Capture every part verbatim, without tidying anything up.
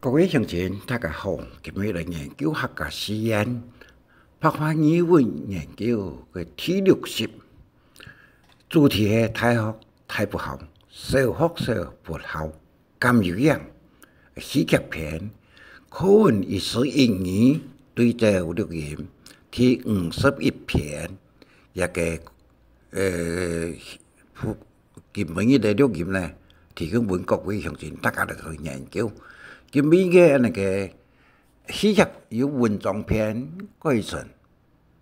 各位鄉親，大家好，今日來研究客家四縣白話語文研究个第六集，主題係大學大不好，小學小不好，敢有影？戲劇篇，課文一字一語對照錄音，第五十一篇，這个，呃，今晡日个錄音呢，提供分各位鄉親大家來做研究。今晡日个那个戲劇有文章篇改成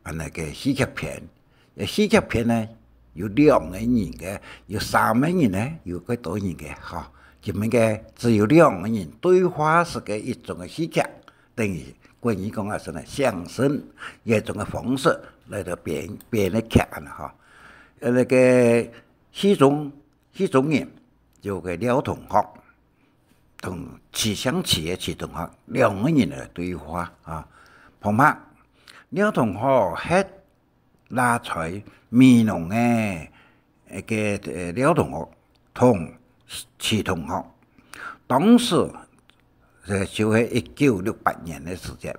啊那个戲劇篇。呃，戲劇篇呢，有兩个人个，有三个人呢，有幾多人个，吼。今晡日个只有兩个人對話式个一種个戲劇，等於國語講啊，係呢，相聲，一種个方式來到編，編个劇恁呢，吼。呃，那个戲中，戏中人，有个廖同學，同徐姓徐个徐同學，兩个人个對話啊。旁白，廖同學係 拉在美濃个，呃，个，呃，廖同學同徐同學。當時，呃，就係一九六八年个時節，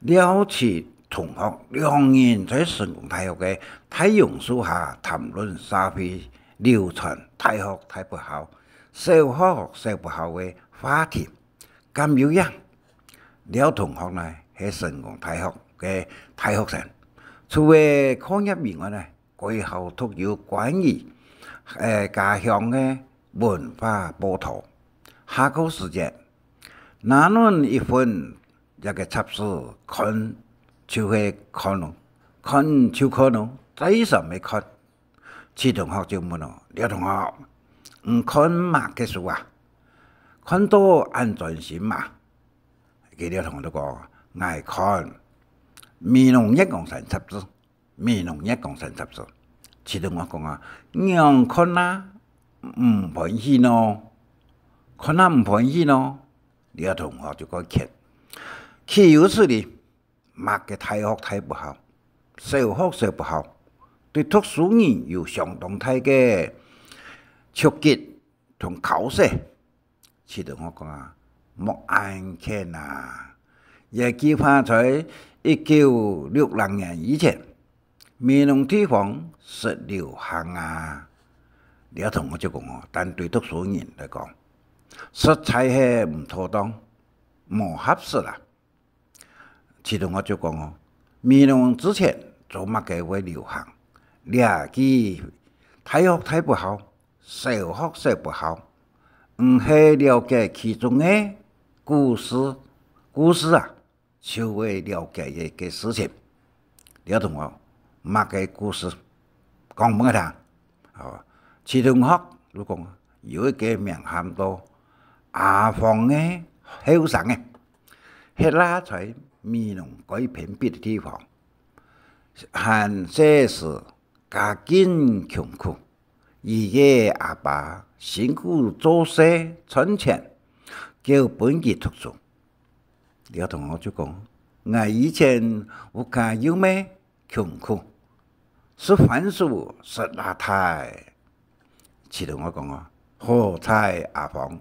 廖徐同學兩人在成功大學个大榕樹下談論社會流傳大學大不好、小學小不好个話題。敢有影？廖同學呢，係成功大學个大學生，除了課業以外呢， 佢還讀有關於，呃，家鄉个文化報導。下課時節，拿等一份這个雜誌看，就係看囉，看就看囉，再三个看。徐同學就問囉：「廖同學，你看麼个書啊？看到恁專心嘛？」該廖同學就講：「𠊎看《美濃月光山》雜誌。」 《美濃月光山》雜誌。徐同學講啊：「仰看啊毋歡喜呢？看啊毋歡喜呢？」廖同學就講：「豈有此理！麼个大學大不好，小學小不好，對讀書人有相當大个衝擊同剾洗。」 徐同學講啊：「莫恁譴啊！這句話在一九六零年以前，美濃地方實流行啊。」廖同學就講哦：「但對讀書人來講，實在係毋妥當，無合適啊。」 徐同學就講哦：「美濃之前做麼个會流行這句大學大不好，小學小不好？毋係了解其中个故事，故事啊，就會了解一个事情。」廖同學：「麼个故事？講分𠊎聽。」哦，徐同學就講：「有一个名喊做阿芳个後生仔， 歇啦在美濃蓋偏僻个地方，還細時家境窮苦，佢个阿爸辛苦做事賺錢，交分佢讀書。」廖同學就講：「𠊎以前屋下又乜窮苦，食番薯食罅大。」徐同學講哦：「好彩阿芳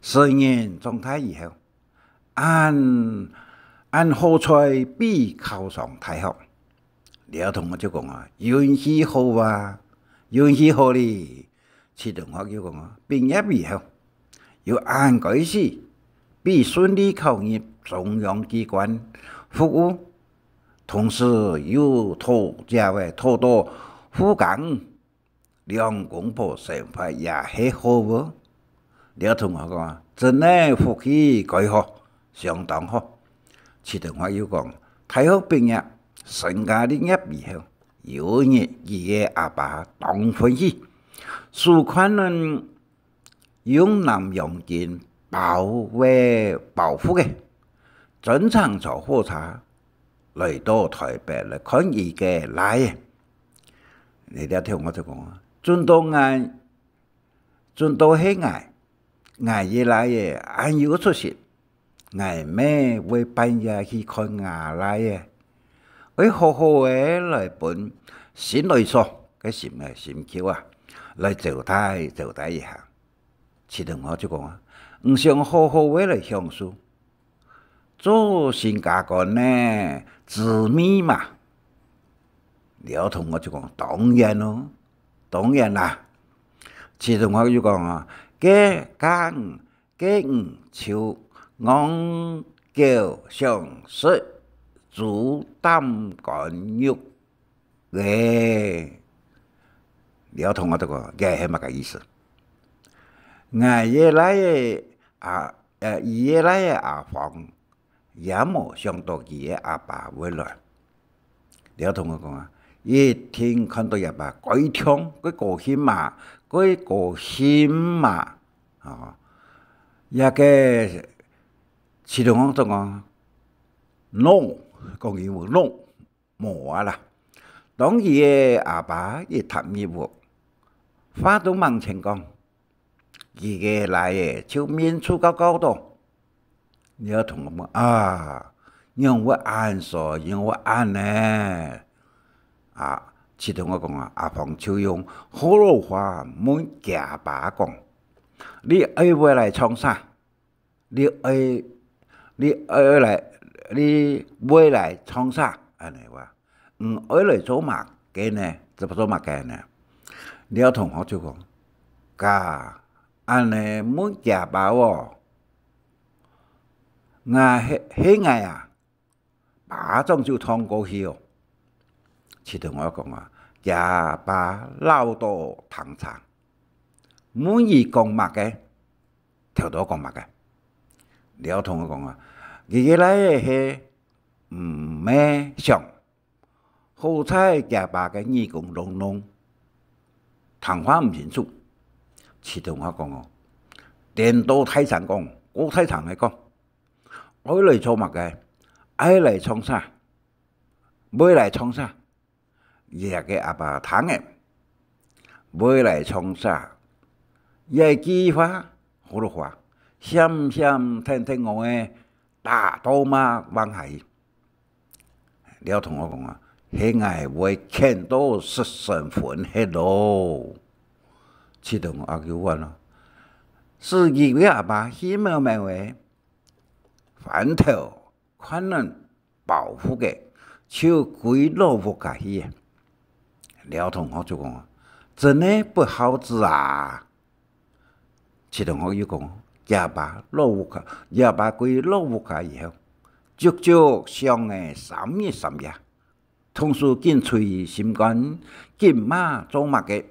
成人長大以後， 恁，恁好彩比考上大學。」廖同學就講啊：「運氣好啊，運氣好哩。」徐同學又講啊：「畢業以後，又恁該死，比順利考入中央機關服務，同時又討，這位討到副監 兩公婆生活也係好無？」廖同學講：「真个福氣蓋好，相當好。」徐同學又講：「大學畢業，成家立業以後，有一日佢个阿爸當歡喜，手擐等用南洋巾包个，包袱个，專程坐火車來到臺北來看佢个倈仔。」這條同學就講：「準到𠊎，準到係𠊎，𠊎个倈仔恁有出息，𠊎乜會半夜去看吾倈仔，愛好好仔來分新來所个心，心臼啊，來招待，招待一下。」徐同學就講啊：「你想好好仔來享受，做新家官呢，滋味嘛？」廖同學就講：「當然咯，當然啦。」徐同學又講啊：「該該你，該你就戇狗想食豬膽肝肉咧。」廖同學就講：「這係麼个意思？」「𠊎个倈仔啊，呃，佢个倈仔阿芳， 也無想到佢个阿爸會來。」廖同學講啊：「一定看到佢阿爸，該暢，該高興嘛，該高興嘛。」哦，這个徐同學就講：「No，」講英文：「No，無啊啦。」當佢个阿爸一踏入屋，話都吂曾講， 佢个倈仔就面臭膏膏到。廖同學問：「啊，仰會恁衰，仰會恁呢？」啊，徐同學講啊：「阿芳就用學老話問厥爸講：‘你愛會來創啥？你愛，你愛來，你會來創啥？’」恁呢話。「你愛來做麼个呢？做，做麼个呢？」廖同學就講：「該恁呢問厥爸哦，𠊎係，係𠊎啊，巴掌就撞過去哦。」徐同學講啊：「厥爸恅到當差，問佢講麼个，頭到講麼个。」廖同學講啊：「佢个倈仔係毋會想， 好在厥爸个耳公聾聾，聽話毋清楚。」徐同學講哦：「顛倒大聲講，過大聲个講，愛來做麼个？愛來創啥？會來創啥？」這个阿爸聽了，「會來創啥？」這句話，學老話，險險跈跈𠊎个打到嘛往下去。廖同學講啊：「係𠊎會譴到失神昏忒咯。」徐同學又問咯：「使佢个阿爸氣毛毛个，翻頭看等包袱个，就歸老屋下去。」廖同學就講啊：「真个不孝子啊！」 徐同學又講：「厥爸老屋下，厥爸歸老屋下以後，足足想了三日三夜，同時緊捶心肝，今嘛做麼个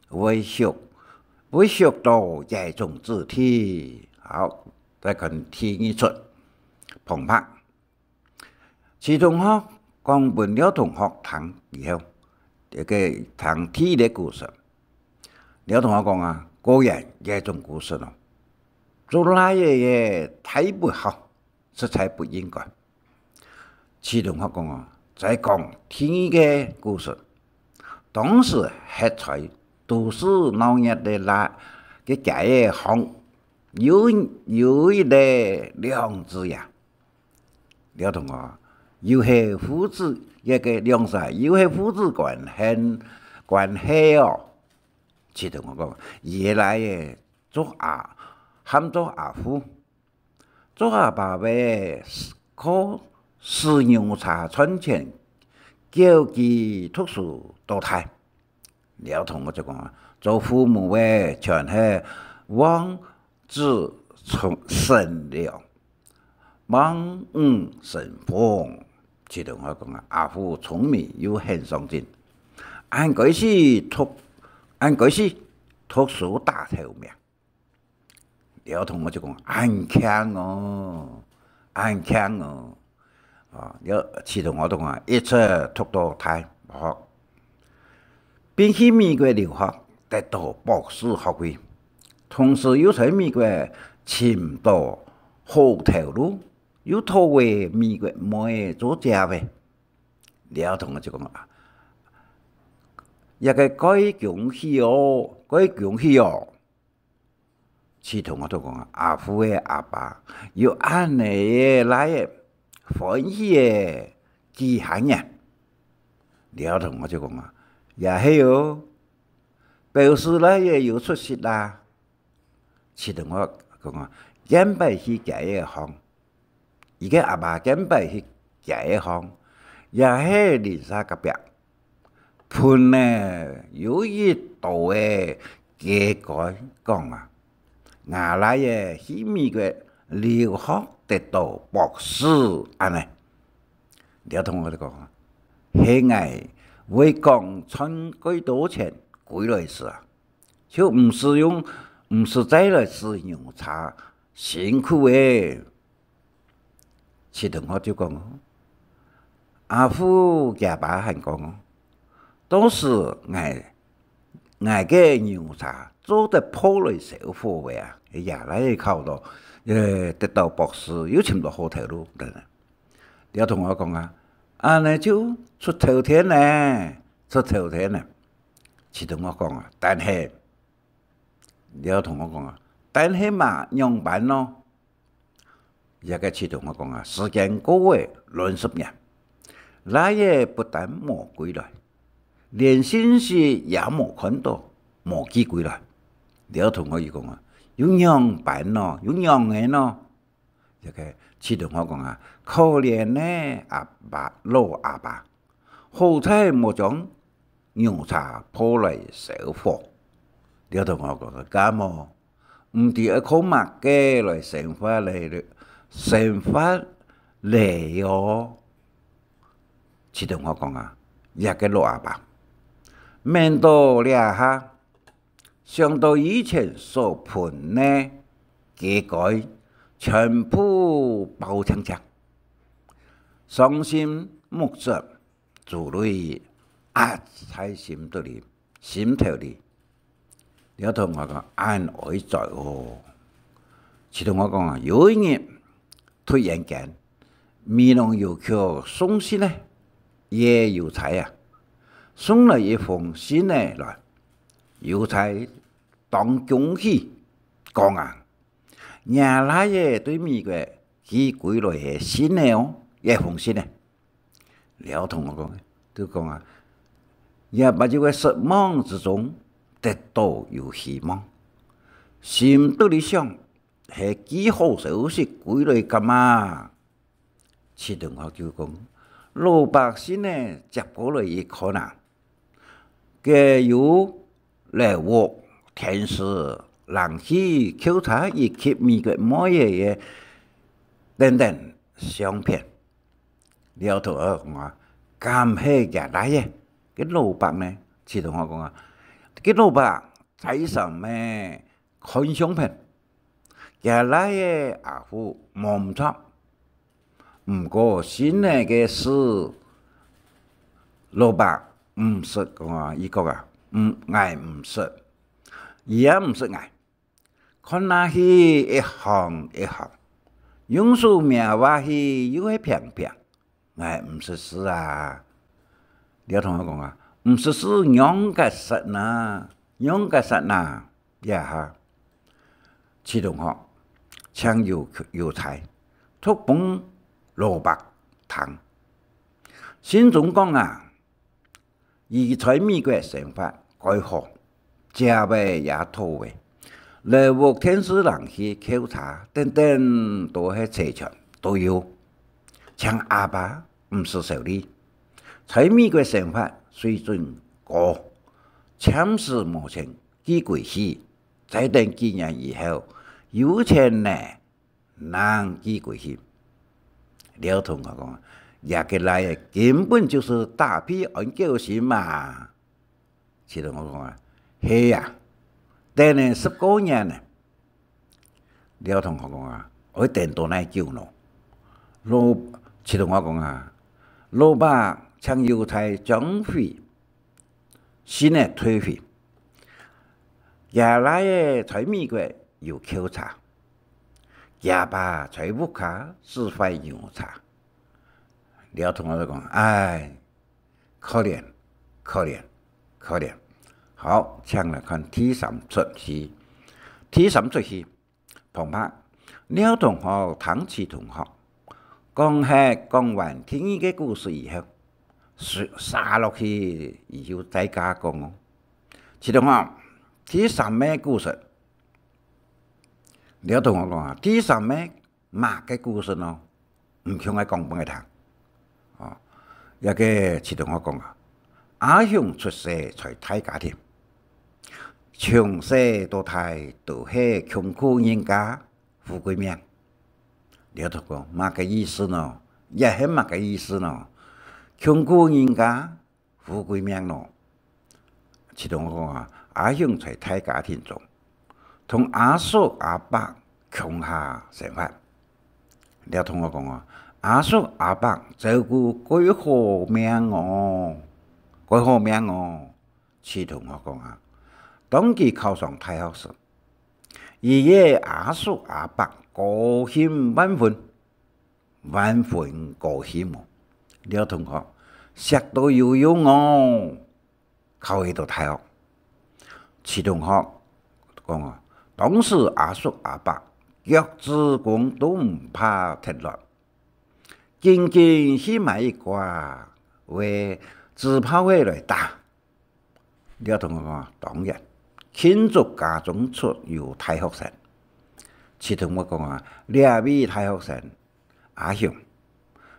會畜，會畜到這種子弟。」好，再看第二齣，旁白。 徐同學講分廖同學聽以後，這个聽第一个故事。廖同學講啊：「果然這種故事咯，做倈仔个大不孝，實在不應該。」徐同學講啊：「再講第二个故事。」當時歇在都市鬧熱个倈，个街仔項，有，有一個良子爺。 廖同學：「又係父子，這个良子又係父子關係，關係哦。」徐同學講：「佢个倈仔做阿，喊做阿富，做阿爸个，靠駛牛車賺錢，供佢讀書到大。」 廖同學就講啊：「做父母个全係望子成，成龍，望女成鳳。」徐同學講啊：「阿富聰明又很上進，恁該死讀，恁該死讀書打頭名。」 廖同學就講：「恁慶哦，恁慶哦！」啊，廖，徐同學就講啊：「一直讀到大學，並去美國留學，得到博士學位，同時又在美國尋到好頭路，又討位美國妹做姐仔。」廖同學就講啊：「這个蓋恭喜哦，蓋恭喜哦！」 徐同學就講啊：「阿富个阿爸有恁呢个倈仔，歡喜个幾下年。」廖同學就講啊：「也係哦，表示倈仔有出息啦。」徐同學講啊：「見擺去街仔項，佢个阿爸見擺去街項，也係鄰舍隔壁，分了有一刀个雞肝，講啊：「吾倈仔去美國留學得到博士。」恁呢。 這同學就講：「係𠊎會講賺幾多錢歸來食啊，就毋使用，毋使再來駛牛車，辛苦欸。」徐同學就講：「阿富佢爸還講哦，到時𠊎，𠊎个牛車做得破來燒火个啊，也來考到，呃，得到博士，又尋到好頭路等等。」 這同學講啊：「恁呢就出頭天呢，出頭天呢。」徐同學講啊：「但係……」這同學講啊：「但係嘛，仰般呢？」這个徐同學講啊：「時間過了亂十年，倈仔不但無歸來，連信息也無看到，無寄歸來。」這同學又講啊：「又仰般呢？又仰仔呢？」 這个徐同學講啊：「可憐个阿爸，老阿爸，好彩無將牛車破來燒火。」這同學講：「該無，毋知愛靠麼个來生活咧，生活咧哦。」徐同學講啊：「這个老阿爸，愐到這下， 想到以前所分个雞肝，全部包淨淨，傷心目汁，珠淚壓在心肚裡，心頭裡。」這同學講：「恁哀哉哦！」徐同學講啊：「有一日， 突然間，美濃郵局送信仔，一个郵差啊，送來一封信仔來。郵差當恭喜，講啊：「若倈仔對美國寄歸來个信仔哦，一封信仔。」這同學講，就講啊：「這阿爸就个失望之中，得到有希望。」心肚裡想： 係寄好消息歸來个嘛。徐同學就講：「老伯信仔接過來一看啊，該有樓屋、電視、冷氣、轎車以及美國妹仔个等等相片。」這同學講啊：「敢係厥倈仔？」該老伯呢？徐同學講啊：「該老伯在上面看相片， 厥倈仔阿富無毋著，毋過信仔个字，老伯毋識講啊，佢講啊，毋，𠊎毋識，佢也毋識𠊎。看下去一行一行，用手摸下去又係平平。 𠊎毋識字啊。」這同學講啊：「毋識字仰結煞吶，仰結煞吶？」這下，徐同學請郵，郵差讀分老伯聽。信中講啊，佢在美國生活蓋好， 食个也妥个，樓屋、電視、冷氣、轎車等等都係齊全，都有。淨阿爸毋識愁慮，在美國生活水準高，暫時無錢寄歸去，再等幾年以後，有錢呢， 正寄歸去。這同學講：「這个倈仔根本就係打屁安狗心嘛。」徐同學講啊：「係啊，等了十過年呢。」這同學講啊：「愛等到哪久呢？」老，徐同學講啊：「老伯請郵差將回 信仔退回。厥倈仔在美國有轎車，厥爸在屋下駛壞牛車。」這同學就講：「唉，可憐，可憐，可憐。」好，請來看第三齣戲。第三齣戲， 旁白，廖同學聽徐同學講忒講完第二个故事以後，續，續落去以後再加講哦。徐同學，第三个故事。廖同學講啊：「第三个麼个故事呢？」毋共𠊎講分𠊎聽。哦，這个徐同學講啊，阿雄出世在大家庭，從細到大都係窮苦人家，富貴命。廖同講，麼个意思呢？這係麼个意思呢？窮苦人家， 富貴命咯。徐同學講啊，阿雄在大家庭中，同阿叔阿伯共下生活。廖同學講啊，阿叔阿伯照顧蓋好命哦，蓋好命哦。徐同學講啊，當佢考上大學時，佢个阿叔阿伯高興萬分， 萬分高興哦。廖同學，惜到有用哦，考會到大學。徐同學講啊，當時阿叔阿伯腳趾公都毋怕跌落，緊緊去買一掛个紙炮仔來打。 廖同學講，當然，慶祝家中出有大學生。徐同學講啊，這位大學生，阿雄，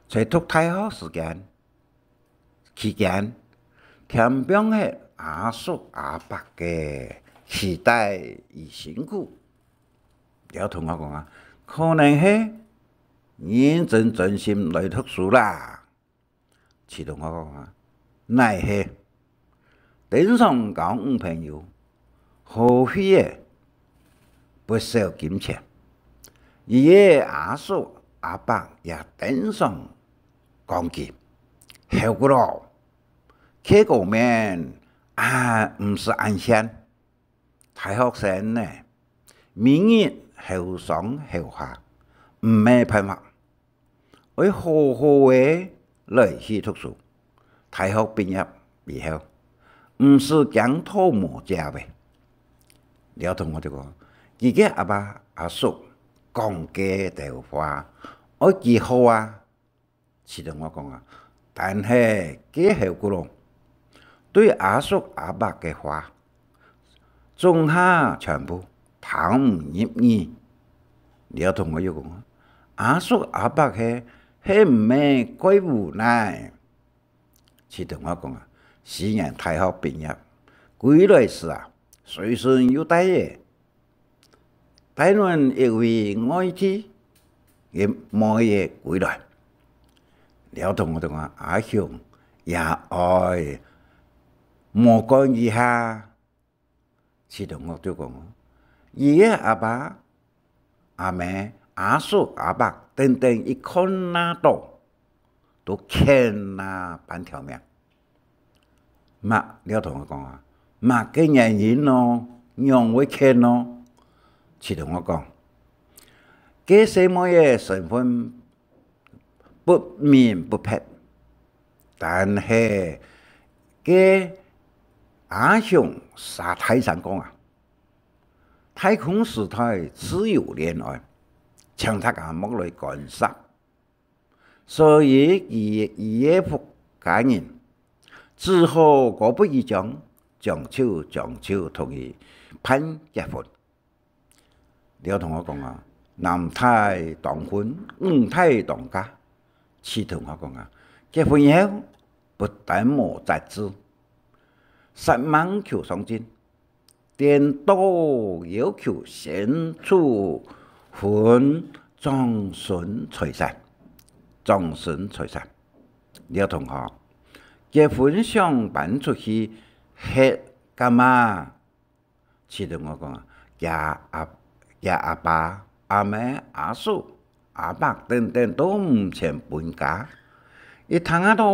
在讀大學時間，期間，添放忒阿叔阿伯个期待與辛苦。廖同學講啊，可能係認真專心來讀書啦。 徐同學講啊，乃係，登上交女朋友，好去个不少金錢。佢个阿叔阿伯也登上講佢，後古咯，結果面啊，毋使恁現。 大學生呢，每日後上後下，毋係辦法，愛好好个來去讀書。大學畢業以後，毋使驚討無食个。廖同學就講，佢个阿爸阿叔講个兜話，愛記好啊。 徐同學講啊，但係該後古咯，對阿叔阿伯个話，總下全部聽毋入耳。廖同學又講啊，阿叔阿伯係，係毋係蓋無奈？徐同學講啊，雖然大學畢業，歸來時啊，隨身又帶个 帶等一位外地个妹仔歸來。廖同學就講：「阿雄，也愛摸觀一下。」徐同學就講：「佢个阿爸、阿姆、阿叔、阿伯等等一看啊著， 都譴啊半條命。」麼，廖同學講啊，麼个原因呢？仰會譴呢？徐同學講，該細妹仔身份不明不白，但係該阿雄煞大聲講啊，太空時代自由戀愛，請大家莫來干涉。 所以佢，佢个屋下人只好姑不而將，將就將就同佢辦結婚。廖同學講啊，男大當婚，女大當嫁。徐同學講啊，結婚以後，不但無節制，煞猛求上進， 顛倒要求先處分長孫財產，長孫財產。廖同學，結婚相搬出去歇敢啊？徐同學講啊，厥阿，厥阿爸、阿姆、阿叔、 阿伯等等都毋曾分家，一聽啊著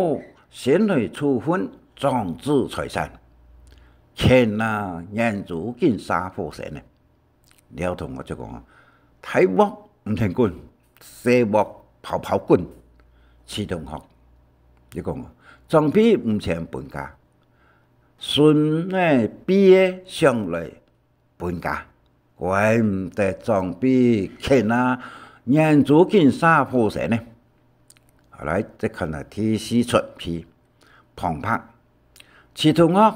先來處分長子財產，譴啊，眼珠緊煞火星呢。廖同學就講：「大鑊毋曾滾，細鑊泡泡滾。」徐同學就講：「長輩毋曾分家，孫仔輩仔想來 分家，怪毋得長輩譴啊，眼珠緊煞火星呢。」好，來，再看下第四齣戲，旁白。徐同學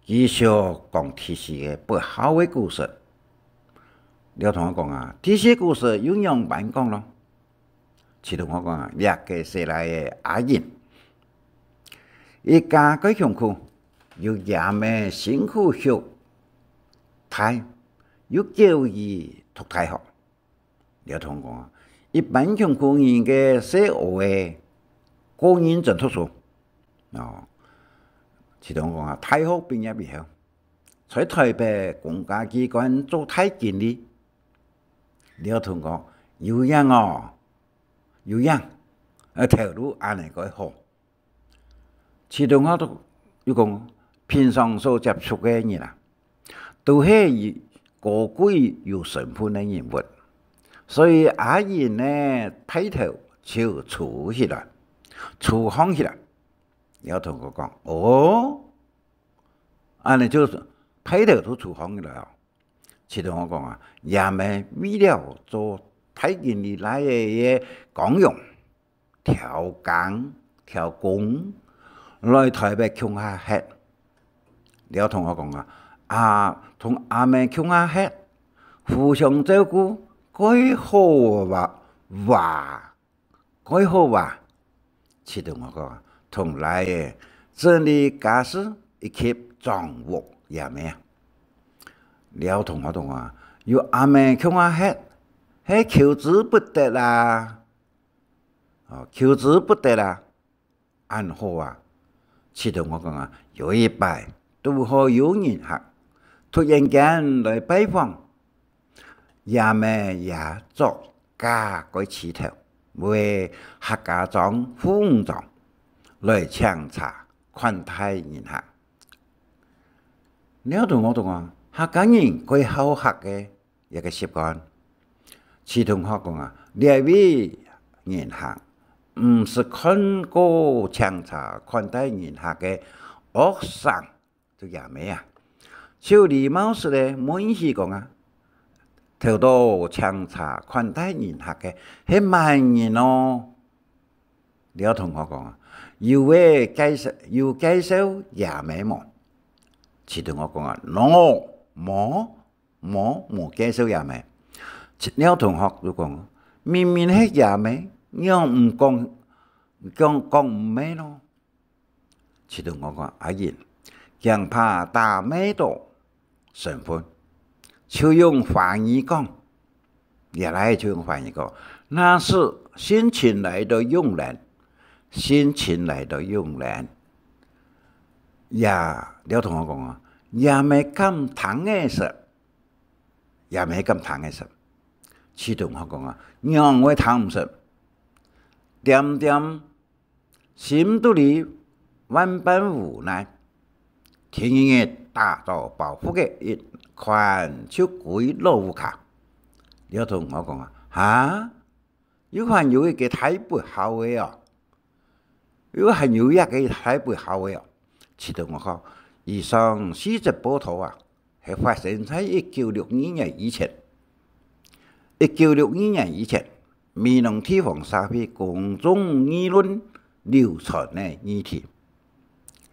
繼續講第四个不孝个故事。廖同學講啊，第四故事又仰般講咯？徐同學講啊：「這个細倈仔阿仁，一家蓋窮苦，有爺姆辛苦畜大，又教佢讀大學。」廖同講啊：「一般窮苦人个細倈仔，個人真讀書。」哦，徐同學講啊：「大學畢業以後，在台北公家機關做大經理。」廖同講：「有影哦，有影，呃，頭路恁呢蓋好。」徐同學都又講：「平常所接觸个人啊，都係高貴有身份个人物，所以阿仁呢，派頭就蹙起來，蹙䟘起來。」廖同學講：「哦，恁呢就派頭都蹙䟘起來哦。」徐同學講啊：「爺姆為了做大經理倈仔个光榮，刁工刁工，來台北共下歇。」廖同學講啊：「啊，同阿姆共下歇，互相照顧，蓋好哇，哇，蓋好哇。」徐同學講啊：「同倈仔整理家事以及掌屋爺姆啊。」廖同學講啊：「有阿姆共下歇，係求之不得啊！」哦，求之不得啊，恁好啊！徐同學講啊：「有一擺，堵好有人客，突然間來拜訪，爺姆爺著加蓋趣頭，會客家庄、婦女裝，來請茶款待人客。」廖同學講啊：「客家人蓋好客个一个習慣。」徐同學講啊：「這位人客毋識看過請茶款待人客个惡生，就爺姆啊，就禮貌式个問起講啊：頭到請茶款待人客个係麼人哦？」廖同學講啊：「有位介紹，有介紹爺姆無？」徐同學講啊：「喏，無，無，無介紹爺姆。」廖同學就講：「明明係爺姆，仰毋講，講，講毋係咯？」徐同學講：「阿仁，驚怕打迷著身份，就用華語講。」這倈仔就用華語講：「那是新請來的傭人，新請來的傭人。」呀，廖同學講啊：「爺姆敢聽得識？爺姆敢聽得識？」徐同學講啊：「仰會聽毋識？恬恬 心肚裡萬般無奈。第二日打早包袱个一款就歸老屋下。」廖同學講啊：「哈？又還有一个大不孝个哦！又還有一个大不孝个哦！」徐同學講：「以上四則報導啊， 係發生在一九六二年以前。一九六二年以前，美濃地方社會公眾議論流傳个議題。」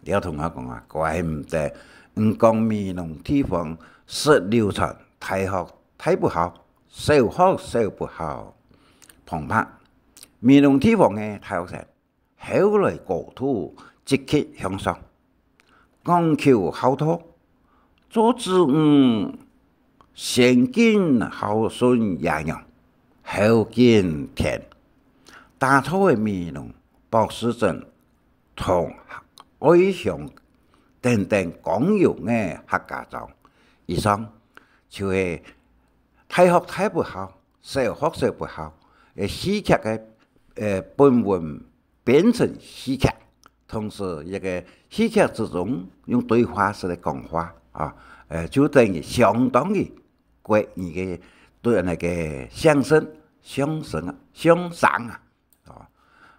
廖同學講啊：「怪毋得，毋講美濃地方識流傳大學大不孝，小學小不孝。」旁白：美濃地方个大學生 後來高度積極向上，講求孝道，做子女先敬孝順爺娘，後敬天。打造个美濃、北勢鎮同愛鄉等等光榮个客家庄。以上就係大學大不孝，小學小不孝，个戲劇个，呃，本文 編成戲劇，同時這个戲劇之中用對話式个講話啊，呃，就等於相當於國語个對那个相聲，相聲啊，相聲啊，哦。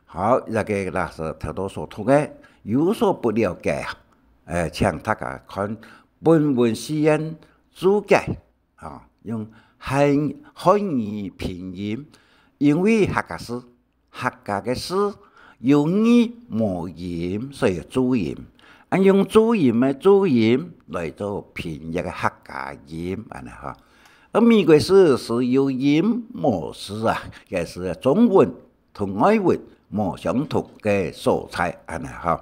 好，這个老師頭到所讀个有所不了解啊，呃，請大家看本文四言註解。 啊，用漢，漢語拼音，因為客家字，客家个字有義無音，所以有注音。啊，用注音个注音來做拼一个客家音，恁呢哈。而美國字是有音無字啊，也是中文同外文無相同个所在，恁呢吼。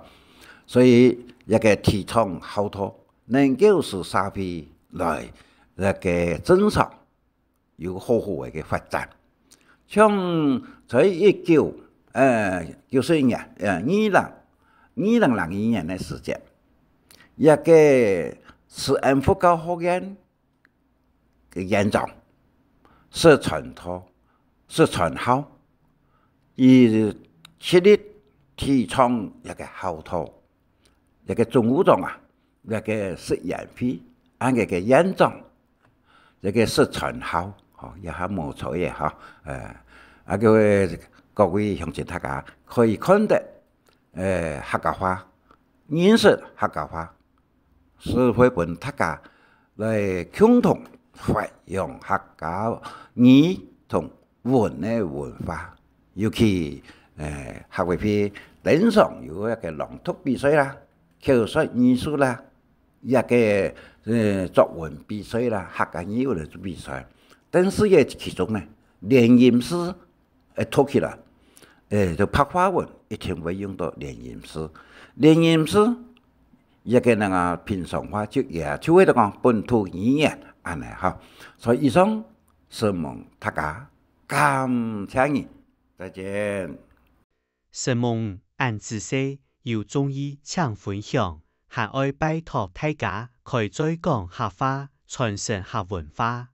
所以這个提倡孝道，能夠使社會來這个正常，有好好个个發展。像在一九，呃，九十一年，呃，二零，二零零一年个時節，這个慈恩佛教學院个院長，是傳道，是傳孝，佢極力提倡這个孝道。這个總務長啊，這个釋延會，恁个个院長，這个釋傳孝，吼，也還無錯个吼。呃，啊，各位，各位鄉親大家可以看得，呃，客家話，認識客家話， 係會分大家來共同發揚客家語同文个文化。尤其，呃，客委會經常有一个朗讀比賽啦、口說藝術啦、一个，呃，作文比賽啦、客家語文个比賽。但係个其中呢，連音字 會讀起來，欸，就白話文一定會用到連音字。連音字，這个人啊，平常話就也就會講本土語言，恁呢吼。所以以上承蒙大家，感謝你，再見。承蒙恁仔細，有中意請分享，還愛拜託大家開嘴講客話，傳承客文化。